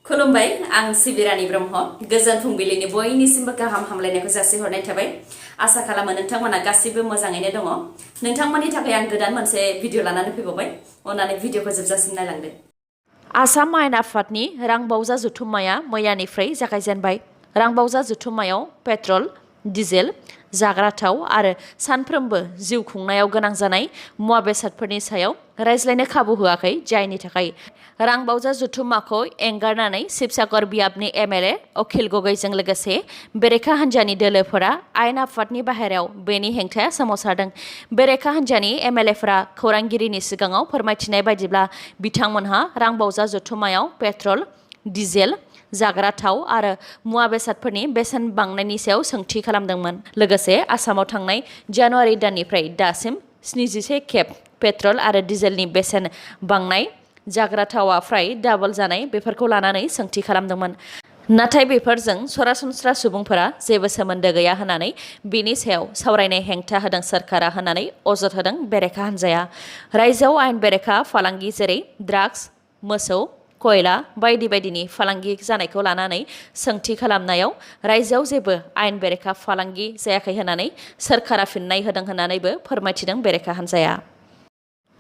खुलुमबाय आं सिबिरानि ब्रह्म गोजोन फुंबिलिनि बयनिसिमबो गाहाम हामलायनायखौ जासिहरनाय थाबाय आसा खालामो नोंथांमोना गासिबो मोजाङैनो दङ नोंथांमोननि थाखाय आं गोदान मोनसे भिडिअ लानानै फैबावबाय अन्नानै भिडिअखौ जोबजासिम नायलांदो आसाम आयेन आफादनि रांबावजा जथुम्माया मैयानिफ्राय जागायजेनबाय रांबावजा जथुम्मायाव पेट्रल डिजेल जाग्रा थाव आरो सानफ्रोमबो जिउ खुंनायाव गोनां जानाय मुवा बेसादफोरनि सायाव रायज्लायनो खाबु होआखै जायनि थाखाय रांबावजा जथुम्माखौ एंगारनानै शिबसागर बियाबनि एमएलए अखिल गगैजों लोगोसे बेरेखा हान्जानि दोलोफोरा आयेन आफादनि बाहेरायाव बेनि हेंथाया सोमावसारदों बेरेखा हान्जानि एमएलएफोरा खौरांगिरिनि सिगाङाव फोरमायथिनाय बायदिब्ला बिथांमोनहा रांबावजा जथुम्मायाव पेट्रल डिजेल जाग्रा थाव आरो मुवा बेसादफोरनि बेसेन बांनायनि सायाव सोंथि खालामदोंमोन लोगोसे आसामाव थांनाय जानुवारि दाननिफ्राय दासिम 77 खेब पेट्रल आरो डिजेलनि बेसेन बांनाय जाग्रा थावआ फ्राय डाबल जानाय बेफोरखौ लानानै सोंथि खालामदोंमोन नाथाय बेफोरजों सरासनस्रा सुबुंफोरा जेबो सोमोन्दो गैया होननानै बेनि सायाव सावरायनाय हेंथा होदों सरकारा होननानै अजद होदों बेरेखा हान्जाया रायजोआव आयेन बेरेखा फालांगि जेरै ड्राग्स मोसौ कयला बायदि बायदिनि फालांगि जानायखौ लानानै सोंथि खालामनायाव रायजोआव जेबो आयेन बेरेखा फालांगि जायाखै होननानै सरकारा फिननाय होदों होननानैबो फोरमायथिदों बेरेखा हान्जाया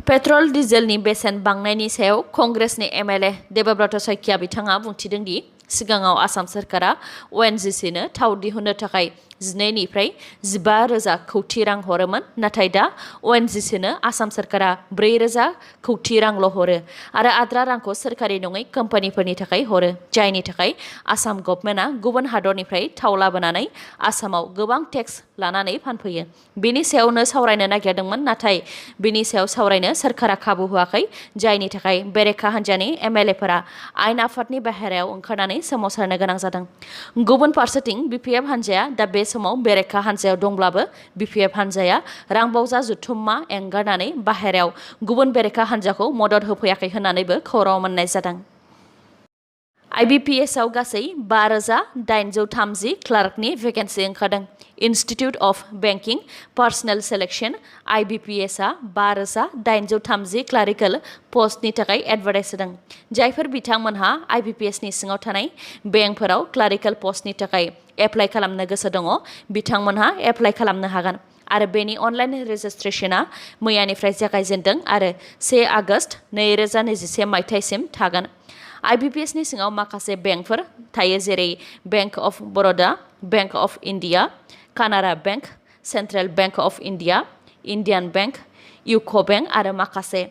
पेट्रल डिजेलनि बेसेन बांनायनि सायाव कंग्रेसनि एमएलए देबब्रत सैकिया बिथाङा बुंथिदों दि सिगाङाव आसाम सरकारा ओएनजीसीनो थाव दिहुननो थाखाय 12 निफ्राय 15,000 कौटि रां हरोमोन नाथाय दा ओएनजीसीनो आसाम सरकारा 4,000 कौटि रांल' हरो आरो आद्रा रांखौ सोरखारि नङै कम्पानिफोरनि थाखाय हरो जायनि थाखाय आसाम गभर्नमेन्टआ गुबुन हादरनिफ्राय थाव लाबोनानै आसामाव गोबां टेक्स लानानै फानफैयो बेनि सायावनो सावरायनो नागिरदोंमोन नाथाय बेनि सायाव सावरायनो सरकारा खाबु होआखै जायनि थाखाय बेरेखा हान्जानि एमएलएफोरा आयेन आफादनि बाहेरायाव ओंखारनानै सोमावसारनो गोनां जादों गुबुन फारसेथिं बिपिएफ हान्जाया दा बे समाव बेरेखा हान्जायाव दंब्लाबो बिपिएफ हान्जाया रांबावजा जथुम्मा एंगारनानै बाहेरायाव गुबुन बेरेखा हान्जाखौ मदद होफैयाखै होननानैबो खौरां मोननाय जादों आईबीपीएसआव गासै 5,830 क्लार्कनि भेकेन्सि ओंखारदों institute of banking personal selection आईबीपीएसआ 5,830 क्लारिकल पस्टनि थाखाय एडभार्टाइज होदों जायफोर बिथांमोनहा आईबीपीएसनि सिङाव थानाय बेंकफोराव क्लारिकल पस्टनि थाखाय एप्लाइ खालामनो गोसो दङ बिथांमोनहा एप्लाइ खालामनो हागोन आरो बेनि अनलाइन रेजिस्ट्रेशना मैयानिफ्राय जागायजेनदों आरो 1 आगस्ट 2021 मायथाइसिम थागोन आईबीपीएसनि सिङाव माखासे बेंकफोर थायो जेरै bank of Baroda bank of India Canara bank central bank of India Indian bank UCO bank आरो माखासे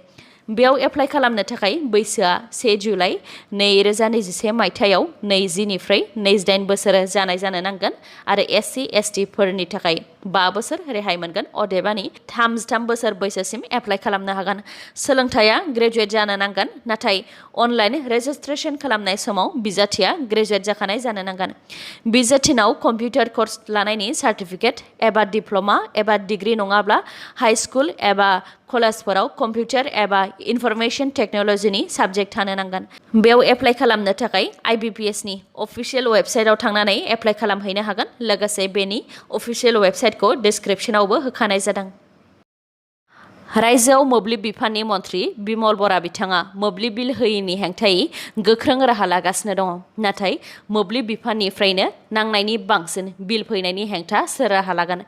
बेयाव एप्लाइ खालामनो थाखाय बैसोआ 1 जुलाइ 2021 मायथाइयाव 20 निफ्राय 28 बोसोर जानाय जानो नांगोन आरो एससी एसटी फोरनि थाखाय 5 बोसोर रेहाय मोनगोन अदेबानि 33 बोसोर बैसोसिम एप्लाइ खालामनो हागोन सोलोंथाया ग्रेजुवेट जानो नांगोन नाथाय अनलाइन रेजिस्ट्रेशन खालामनाय समाव बिजाथिया ग्रेजुवेट जाखानाय जानो नांगोन बिजाथिनाव कम्पिउटार कर्स लानायनि सार्टिफिकेट एबा डिप्ल'मा एबा डिग्री नङाब्ला हाई स्कुल एबा कलेजफोराव कम्पिउटार एबा इनफरमेशन टेक्नोलॉजीनि साबजेक्ट थानो नांगोन बेयाव एप्लाइ खालामनो थाखाय आईबीपीएसनि अफिशियल वेबसाइटआव थांनानै एप्लाइ खालामहैनो हागोन लोगोसे बेनि अफिशियल वेबसाइटखौ डिस्क्रिप्शनावबो होखानाय जादों रायजोआव मोब्लिब बिफाननि मन्थ्रि बिमल बरा बिथाङा मोब्लिब बिल होयैनि हेंथायै गोख्रों राहा लागासिनो दङ नाथाय मोब्लिब बिफाननिफ्रायनो नांनायनि बांसिन बिल फैनायनि हेंथा सोर राहा लागोन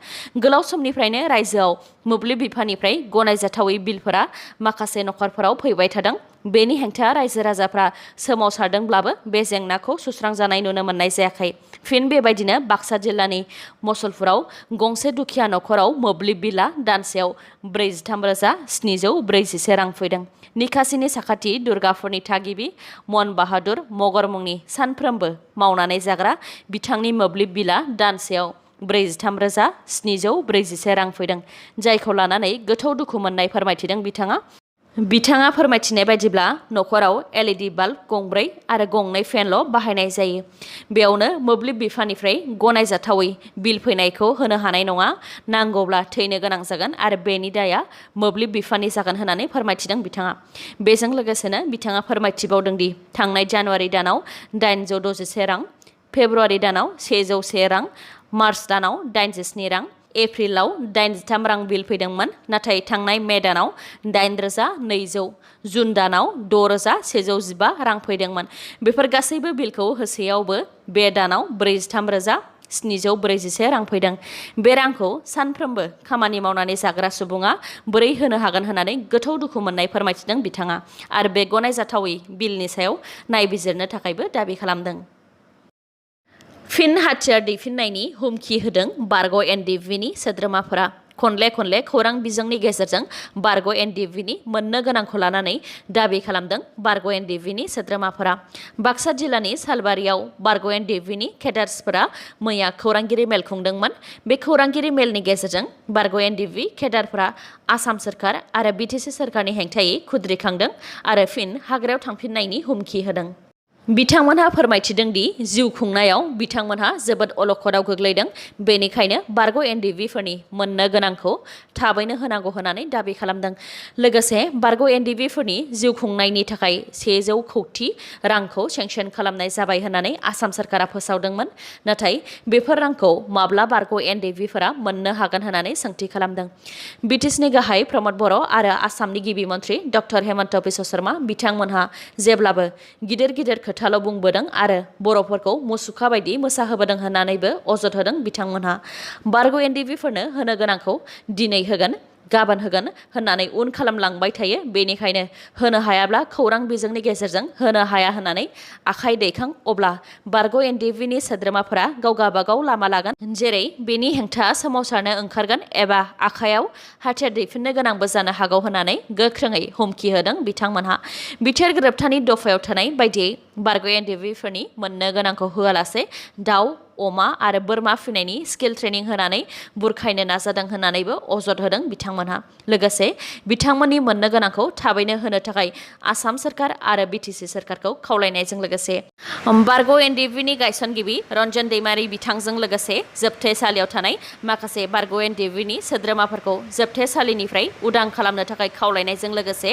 गोलाव समनिफ्रायनो रायजोआव मोब्लिब बिफाननिफ्राय गनायजाथावै बिलफोरा माखासे नखरफोराव फैबाय थादों बेनि हेंथा रायजो राजाफ्रा सोमावसारदोंब्लाबो बे जेंनाखौ सुस्रांजानाय नुनो मोननाय जायाखै फिन बेबायदिनो बाक्सा जिल्लानि मसलपुराव गंसे दुखिया नखराव मोब्लिब बिला दानसेयाव 43,741 रां फैदों निकासिनि साखाथि दुर्गापुरनि थागिबि मन बाहादुर मगर मुंनि सानफ्रोमबो मावनानै जाग्रा बिथांनि मोब्लिब बिला दानसेयाव 43,741 रां फैदों जायखौ लानानै गोथौ दुखु मोननाय फोरमायथिदों बिथाङा फोरमायथिनाय बायदिब्ला नखराव एलईडी बाल्ब गंब्रै आरो गंनै फेनल' बाहायनाय जायो बेयावनो मोब्लिब बिफाननिफ्राय गनायजाथावै बिल फैनायखौ होनो हानाय नङा नांगौब्ला थैनो गोनां जागोन आरो बेनि दाया मोब्लिब बिफाननि जागोन होननानै फोरमायथिदों बिथाङा बेजों लोगोसेनो बिथाङा फोरमायथिबावदों दि थांनाय जानुवारि दानाव 861 रां फेब्रुवारि दानाव 101 रां मार्च दानाव 87 रां एप्रिलाव 83 रां बिल फैदोंमोन, नाथाय थांनाय मे दानाव 8,200, जुन दानाव 6,115 रां फैदोंमोन। बेफोर गासैबो बिलखौ होसेयावबो बे दानाव 43,741 रां फैदों। बे रांखौ सानफ्रोमबो खामानि मावनानै जाग्रा सुबुङा बोरै होनो हागोन होननानै गोथौ दुखु मोननाय फोरमायथिदों बिथाङा आरो बे गनायजाथावै बिलनि सायाव नायबिजिरनो थाखायबो दाबि खालामदों। फिन हाथियार दैफिननायनि हुमखि होदों बारग' एनडिएफबिनि सोद्रोमाफोरा। खनले खनले खौरां बिजोंनि गेजेरजों बारग' एनडिएफबिनि मोननो गोनांखौ लानानै दाबि खालामदों बारग' एनडिएफबिनि सोद्रोमाफोरा। बाक्सा जिल्लानि सालबारियाव बारग' एनडिएफबिनि केडार्सफोरा मैया खौरांगिरि मेल खुंदोंमोन। बे खौरांगिरि मेलनि गेजेरजों बारग' एनडिएफबि केडारफोरा आसाम सोरखार आरो बिटिसि सोरखारनि हेंथायै खुद्रिखांदों आरो फिन हाग्रायाव थांफिननायनि हुमखि होदों। बिथांमोनहा फोरमायथिदों दि जिउ खुंनायाव बिथांमोनहा जोबोद अलखदाव गोग्लैदों, बेनिखायनो बारग' एनडिएफबिफोरनि मोननो गोनांखौ थाबैनो होनांगौ होननानै दाबि खालामदों। लोगोसे बारग' एनडिएफबिफोरनि जिउ खुंनायनि थाखाय 100 कौटि रांखौ सेंसन खालामनाय जाबाय होननानै आसाम सोरखारा फोसावदोंमोन, नाथाय बेफोर रांखौ माब्ला बारग' एनडिएफबिफोरा मोननो हागोन होननानै सोंथि खालामदों। बिटिसिनि गाहाय प्रमद बर' आरो आसामनि गिबि मन्त्रि डक्टर हेमन्त बिश्व शर्मा बिथांमोनहा जेब्लाबो गिदिर गिदिर खोथाल' बुंबोदों आरो बर'फोरखौ मुसुखा बायदि मोसाहोबोदों होननानैबो अजद होदों बिथांमोनहा। बारग' एनडिएफबिफोरनो होनो गोनांखौ दिनै होगोन, गाबोन होगोन होननानै उन खालामलांबाय थायो, बेनिखायनो होनो हायाब्ला खौरां बिजोंनि गेजेरजों होनो हाया होननानै आखाइ दैखां, अब्ला बारग' एनडिएफबिनि सोद्रोमाफोरा गाव गाबागाव लामा लागोन, जेरै बेनि हेंथा सोमावसारनो ओंखारगोन एबा आखायाव हाथियार दैफिननो गोनांबो जानो हागौ होननानै गोख्रोङै हुमखि होदों बिथांमोनहा। बिटिआर गोरोबथानि दफायाव थानाय बायदियै बारग' एनडिएफबिफोरनि मोननो गोनांखौ होआलासे दाउ, अमा आरो बोरमा फिनायनि स्किल ट्रेनिं होनानै बुरखायनो नाजादों होननानैबो अजद होदों बिथांमोनहा। लोगोसे बिथांमोननि मोननो गोनांखौ थाबैनो होनो थाखाय आसाम सोरखार आरो बिटिसि सोरखारखौ खावलायनायजों लोगोसे बारग' एनडिएफबिनि गायसनगिरि रन्जन दैमारि बिथांजों लोगोसे जोबथेसालियाव थानाय माखासे बारग' एनडिएफबिनि सोद्रोमाफोरखौ जोबथेसालिनिफ्राय उदां खालामनो थाखाय खावलायनायजों लोगोसे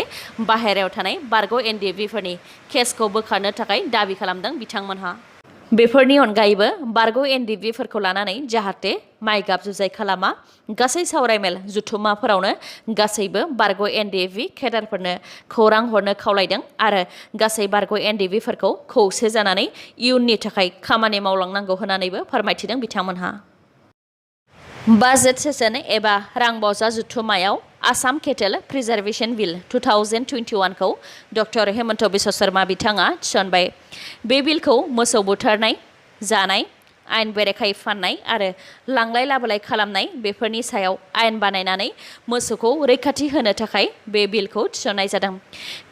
बाहेरायाव थानाय बारग' एनडिएफबिफोरनि केसखौ बोखारनो थाखाय दाबि खालामदों बिथांमोनहा। बेफोरनि अनगायैबो बारग' एनडिएफबिफोरखौ लानानै जाहाथे माइगाब जुजाइ खालामा, गासै सावरायमेल जुथुमाफोरावनो गासैबो बारग' एनडिएफबि केडारफोरनो खौरां हरनो खावलायदों आरो गासै बारग' एनडिएफबिफोरखौ खौसे जानानै इयुननि थाखाय खामानि मावलांनांगौ होननानैबो फोरमायथिदों बिथांमोनहा। बाजेट सेसन एबा रां बावजा जुथुमायाव आसाम केटेल प्रिजार्भेशन बिल 2021 खौ डक्टर हेमन्त बिश्व शर्मा बिथाङा थिसनबाय। बे बिलखौ मोसौ बुथारनाय, जानाय, आयेन बेरेखायै फाननाय आरो लांलाय लाबोलाय खालामनाय बेफोरनि सायाव आयेन बानायनानै मोसौखौ रैखाथि होनो थाखाय बे बिलखौ थिसननाय जादों।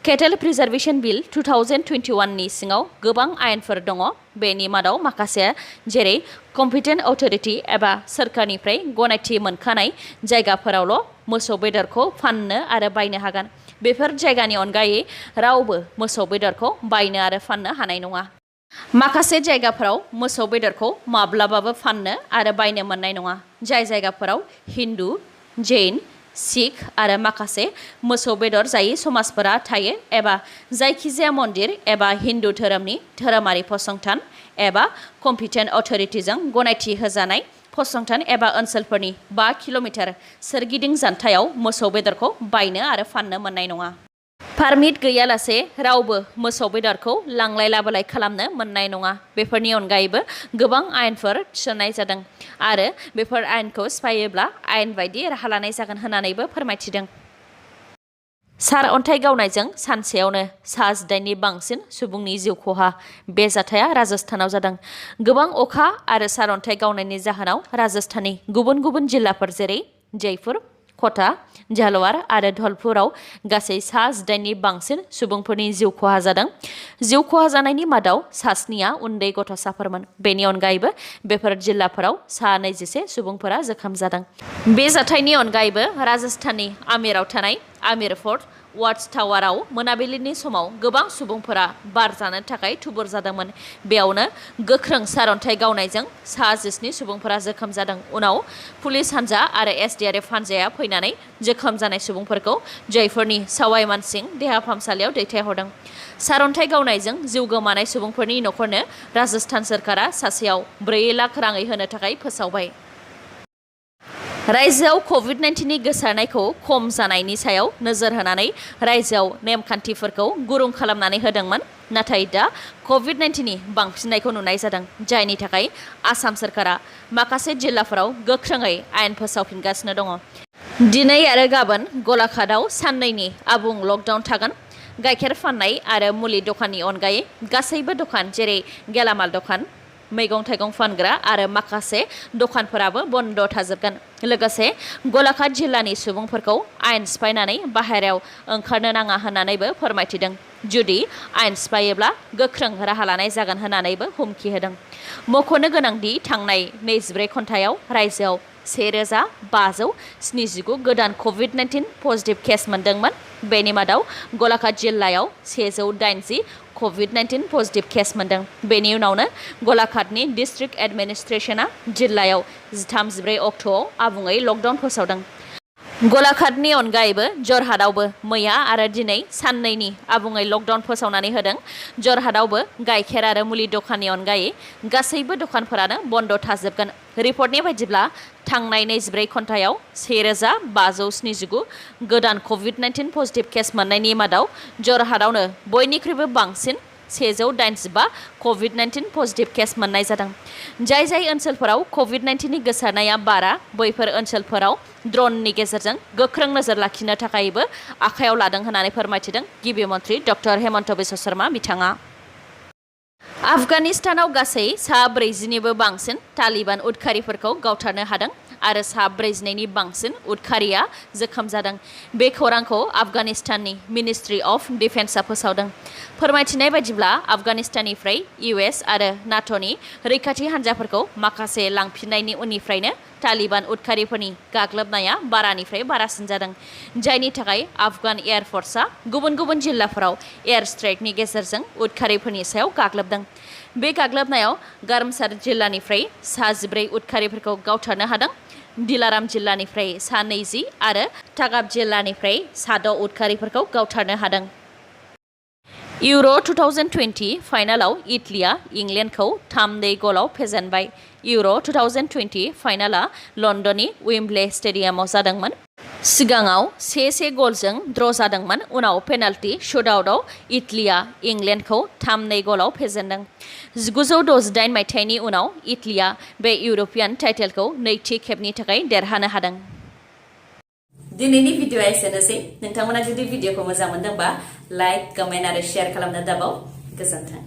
केटेल प्रिजार्भेशन बिल 2021 नि सिङाव गोबां आयेनफोर दङ। बेनि मादाव माखासे जेरै कम्पिटेन्ट अथ'रिटि एबा सोरखारनिफ्राय गनायथि मोनखानाय जायगाफोरावल' मोसौ बेदरखौ फाननो आरो बायनो हागोन। बेफोर जायगानि अनगायै रावबो मोसौ बेदरखौ बायनो आरो फाननो हानाय नङा। माखासे जायगाफोराव मोसौ बेदरखौ माब्लाबाबो फाननो आरो बायनो मोननाय नङा। जाय जायगाफोराव हिन्दु, जैन, सिख आरो माखासे मोसौ बेदर जायै समाजफोरा थायो एबा जायखिजाया मन्दिर एबा हिन्दु धोरोमनि धोरोमारि फसंथान एबा कम्पिटेन्ट अथ'रिटिजों गनायथि होजानाय फसंथान एबा ओनसोलफोरनि 5 किल'मिटार सोरगिदिं जानथायाव मोसौ बेदरखौ बायनो आरो फाननो मोननाय नङा। पारमिट गैयालासे रावबो मोसौ बेदरखौ लांलाय लाबोलाय खालामनो मोननाय नङा। बेफोरनि अनगायैबो गोबां आयेनफोर थिसननाय जादों आरो बेफोर आयेनखौ सिफायोब्ला आयेन बायदि राहा लानाय जागोन होननानैबो फोरमायथिदों। सार अन्थाइ गावनायजों सानसेयावनो 9 बांसिन सुबुंनि जिउ खहा। बे जाथाया राजस्थानाव जादों। गोबां अखा आरो सार अन्थाइ गावनायनि जाहोनाव राजस्थाननि गुबुन गुबुन जिल्लाफोर जेरै जयपुर, कोटा, झालावाड़ आरो धौलपुराव गासै 9 बांसिन सुबुंफोरनि जिउ खहा जादों। जिउ खहा जानायनि मादाव 7निया उन्दै गथ'साफोरमोन। बेनि अनगायैबो बेफोर जिल्लाफोराव 21 सुबुंफोरा जोखोम जादों। बे जाथायनि अनगायैबो राजस्थाननि आमेराव थानाय आमिर फर्ट वाच टावाराव मोनाबिलिनि समाव गोबां सुबुंफोरा बार जानो थाखाय थुबुर जादोंमोन। बेयावनो गोख्रों सारअन्थाइ गावनायजों 17 सुबुंफोरा जोखोम जादों। उनाव पुलिस हान्जा आरो एसडीआरएफ हान्जाया फैनानै जोखोम जानाय सुबुंफोरखौ जयपुरनि सवाई मानसिं देहा फाहामसालियाव दैथायहरदों। सारअन्थाइ गावनायजों जिउ गोमानाय सुबुंफोरनि न'खरनो राजस्थान सोरखारा सासेयाव 4 लाख राङै होनो थाखाय फोसावबाय। रायजोआव कभिड-19 नि गोसारनायखौ खम जानायनि सायाव नोजोर होनानै रायजोआव नेमखान्थिफोरखौ गुरुं खालामनानै होदोंमोन नाथाय दा कभिड-19 नि बांसिननायखौ नुनाय जादों जायनि थाखाय आसाम सरकारा माखासे जिल्लाफोराव गोख्रोङै आयेन फोसावफिनगासिनो दङ दिनै आरो गाबोन गलाघाटआव साननैनि आबुं लकडाउन थागोन गाइखेर फाननाय आरो मुलि दखाननि अनगायै गासैबो दखान जेरै गेलामाल दखान मैगं-थाइगं फानग्रा आरो माखासे दखानफोराबो बन्द थाजोबगोन लोगोसे गलाघाट जिल्लानि सुबुंफोरखौ आयेन सिफायनानै बाहेरायाव ओंखारनो नाङा होननानैबो फोरमायथिदों जुदि आयेन सिफायोब्ला गोख्रों राहा लानाय जागोन होननानैबो हुमखि होदों मख'नो गोनांदि थांनाय 24 घन्टायाव रायजोआव 1579 गोदान कभिड-19 पजिटिभ केस मोनदोंमोन बेनि मादाव गलाघाट जिल्लायाव 180 कभिड-19 पजिटिभ केस मोनदों बेनि उनावनो गलाघाटनि डिस्ट्रिक्ट एडमिनिस्ट्रेशना जिल्लायाव 14 अक्ट'आव आबुङै लकडाउन फोसावदों गलाघाटनि अनगायैबो जरहाटआवबो मैया आरो दिनै साननैनि आबुङै लकडाउन फोसावनानै होदों जरहाटआवबो गाइखेर आरो मुलि दखाननि अनगायै गासैबो दखानफोरानो बन्द थाजोबगोन रिपर्टनि बायदिब्ला थांनाय 24 घन्टायाव 1579 गोदान कभिड-19 पजिटिभ केस मोननायनि मादाव जरहाटआवनो बयनिख्रुइबो बांसिन 185 कभिड-19 पजिटिभ केस मोननाय जादों जाय ओनसोलफोराव कभिड-19 नि गोसारनाया बारा बैफोर ओनसोलफोराव ड्रननि गेजेरजों गोख्रों नोजोर लाखिनो थाखायबो आखायाव लादों होननानै फोरमायथिदों गिबि मन्थ्रि डक्टर हेमन्त बिश्व शर्मा बिथाङा आफगानिस्तानाव गासै 40निबो बांसिन तालिबान उदखारिफोरखौ गावथारनो हादों आरो 42नि बांसिन उदखारिया जोखोम जादों बे खौरांखौ आफगानिस्ताननि मिनिस्ट्रि अफ डिफेन्सआ फोसावदों फोरमायथिनाय बायदिब्ला आफगानिस्ताननिफ्राय US आरो नाट'नि रैखाथि हान्जाफोरखौ माखासे लांफिननायनि उननिफ्रायनो तालिबान उदखारिफोरनि गाग्लोबनाया बारानिफ्राय बारासिन जादों जायनि थाखाय आफगान एयार फर्सआ गुबुन गुबुन जिल्लाफोराव एयार स्ट्राइकनि गेजेरजों उदखारिफोरनि सायाव गाग्लोबदों बे गाग्लोबनायाव गारमसार जिल्लानिफ्राय 14 उदखारिफोरखौ गावथारनो हादों दिलाराम जिल्लानिफ्राय 20 आरो तागाब जिल्लानिफ्राय 6 उदखारिफोरखौ गावथारनो हादों इउर' 2020 फाइनालाव इटलीआ इंलेन्डखौ 3-2 गलाव फेजेनबाय इउर' 2020 फाइनाला लन्दननि वेम्बले स्टेडियामाव जादोंमोन सिगाङाव 1-1 गलजों ड्र जादोंमोन उनाव पेनाल्टि शुटआउटआव इटलीआ इंलेन्डखौ 3-2 गलाव फेजेनदों 1968 मायथाइनि उनाव इटलीआ बे इउर'पियान टाइटेलखौ नैथि खेबनि थाखाय देरहानो हादों दिनैनि भिडिअआ एसेनोसै नोंथांमोना जुदि भिडिअखौ मोजां मोनदोंबा लाइक कमेन्ट आरो शेयार खालामनो दाबाव गोजोन्थों